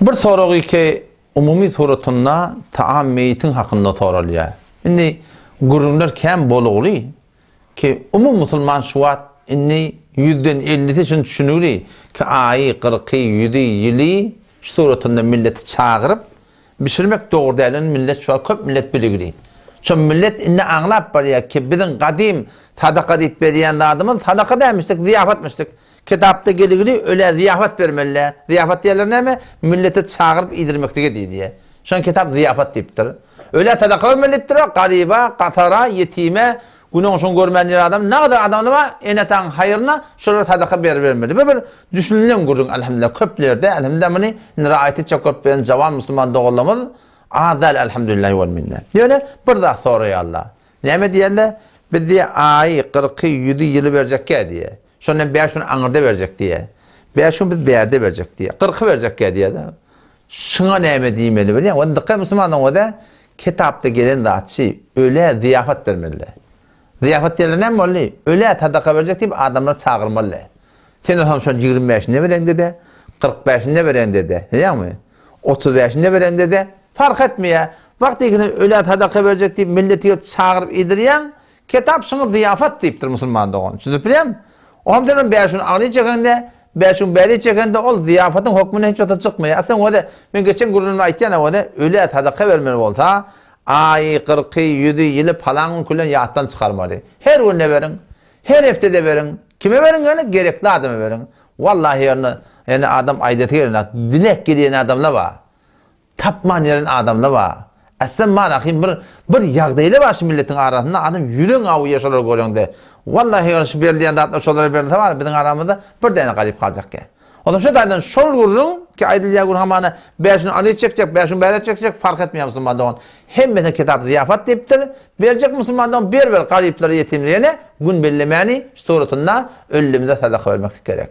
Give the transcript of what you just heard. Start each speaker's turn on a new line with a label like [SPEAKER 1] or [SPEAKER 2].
[SPEAKER 1] Bir soragy ki umumy suratynda taam meýitiň hakynda soralýar. Indi gürrüňler kän bolugly ki umumy musulman şu wagt indi ýüzden ellisi şuny düşünigli ki aýy, gyrky, ýüzi, ýyly şu suratynda milleti çagyryp bişirmek dogry däldigini millet şu wagt köp millet biligli. Şo millet indi aňlap barýar ki biziň gadym sadaka diýip berýän zadymyz sadaka dälmişdik zyýafatmyşdyk. Kitapda geligli ölä zyýafat bermeli-dä. Zyýafat diýerler näme? Millete çagyryp iýdirmeklige diýilýär. Şoň kitap zyýafat diýipdir. Ölä sadaka bermeli diýipdir, garyba, gasara, ýetime, gün-oňşugyny görmän ýören adam, nagadar adamlar bar, ene-ataň haýryna şolara sadaka beribermeli. Bu bir düşünilen gürrüň, elhamdülillah, köplerde, elhamdülillah, muny indi raýat etjek bolup ýören jawan musulman doganlarymyz az däl, elhamdülillahi wal minne. Ýöne bir zat soraýarlar. Näme diýerler? Biz diýýär, aýy, gyrky, ýüzi, ýyly berjekkä diýýär. Şondan bäş gün aňyrda berjek diýýär. Bäş gün biz bärde berjek diýýär. Gyrky berjekkä diýýär-de. Şuňa näme diýmeli bilýäňmi? Ony dykgat musulmanyň özi kitapda gelen zatçy, ölä zyýafat bermeli. Zyýafat diýenler näme boldy? Ölä sadaka berjek diýip adamlary çagyrmaly. Sen bolsaň şony ýigrimi bäşinde bereňde-de, 40 bäşinde bereňde-de, bilýäňmi? 30 bäşinde bereňde-de parh etmeýär. Wagt ikisini ölä sadaka berjek diýip milleti gelip çagyryp iýdirýäň, Kitap şuňa zyýafat diýipdir musulman dogan. Düşünip bilýäňmi? Oňam sen ony bäş gün aňry çekende, bäş gün bäri çekende ol zyýafatyň hökmünden hiç wagtda çykmaýar. Aslynda özi men geçen gürrüňimde aýtýan özi ölä sadaka bermeli bolsa, aýy, gyrky, ýüzi, ýyly palan gün külen ýatdan çykarmaly. Her günde beriň. Her hepdede beriň. Kime beriň ýöne gerekli adama beriň. Wallahi ýöne ýöne adam aýdasy gelenok. Dilek gelýän adamlar bar. Tapman ýören adamda bar. Ässem marahym bir bir ýagdaýla bar şu milletiň arasynda adam ýüregiň awuýa şolary göreňde. Wallahi eger şu berilýän zatlar şolara berilse bar biziň aramyzda bir däne garyp galjak ýa. Onsoň şu taýdan şol gürrüň ki aýdylýan gürrüň hamana bäş gün aly çekjek bäş gün bäri çekjek fark etmeýär musulman dogan. Hemmesine kitap zyýafat diýipdir. Berjek musulman dogan ber ber garyplara ýetimlere ýene gün bellemäni şu suratynda öllimize sadaka bermeklik gerek.